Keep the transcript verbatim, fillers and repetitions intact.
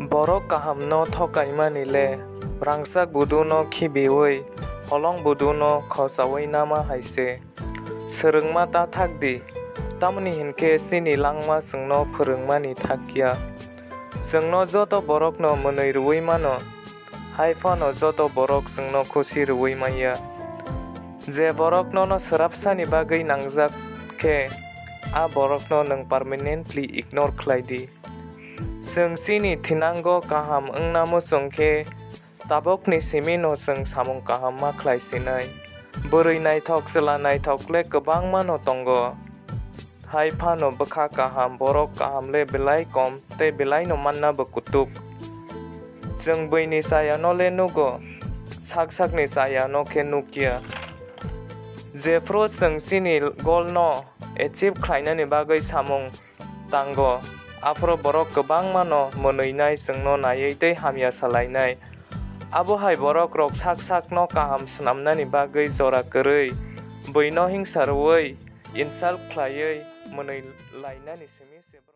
Borok kahamno thokaimani le rangchak buduno khibiui holong buduno khochaui nama hai se. Swrwngma ta thak di, tamoni hinkhe chini langma chwngno phwrwngmani thak ya. Chwngno joto borokno mwnwi rwui mano, hai phano joto borok chwngno khusi rwui man ya. Je borok nono swrapsani bagwi nangjak khe, a borokno nwng permanently ignore khlai di. Chwng chini thinango kaham wngna muchung khe, tabukni simino chwng samung kaham ma khlai sinai. Bwrwi naithok, chwla naithok le kwbangma no tongo. Hai phano bwkha kaham, borok kaham le belai kom tei belai no manna bo kutuk. Chwng buini chaya no le nugo, sak sakni chaya no khe nukya. Jephru chwng chini goal no achieve khlainani bagwi samung tango, aphuru borok kwbangma no mwnwinai, chwngno naiwi tei hamya salainai. Abo hai borok rok sak sak no kaham swnamnani bagwi jora kwrwi, buino hingsa rwui, insult khlaiwi mwnwi lainani simi se borok.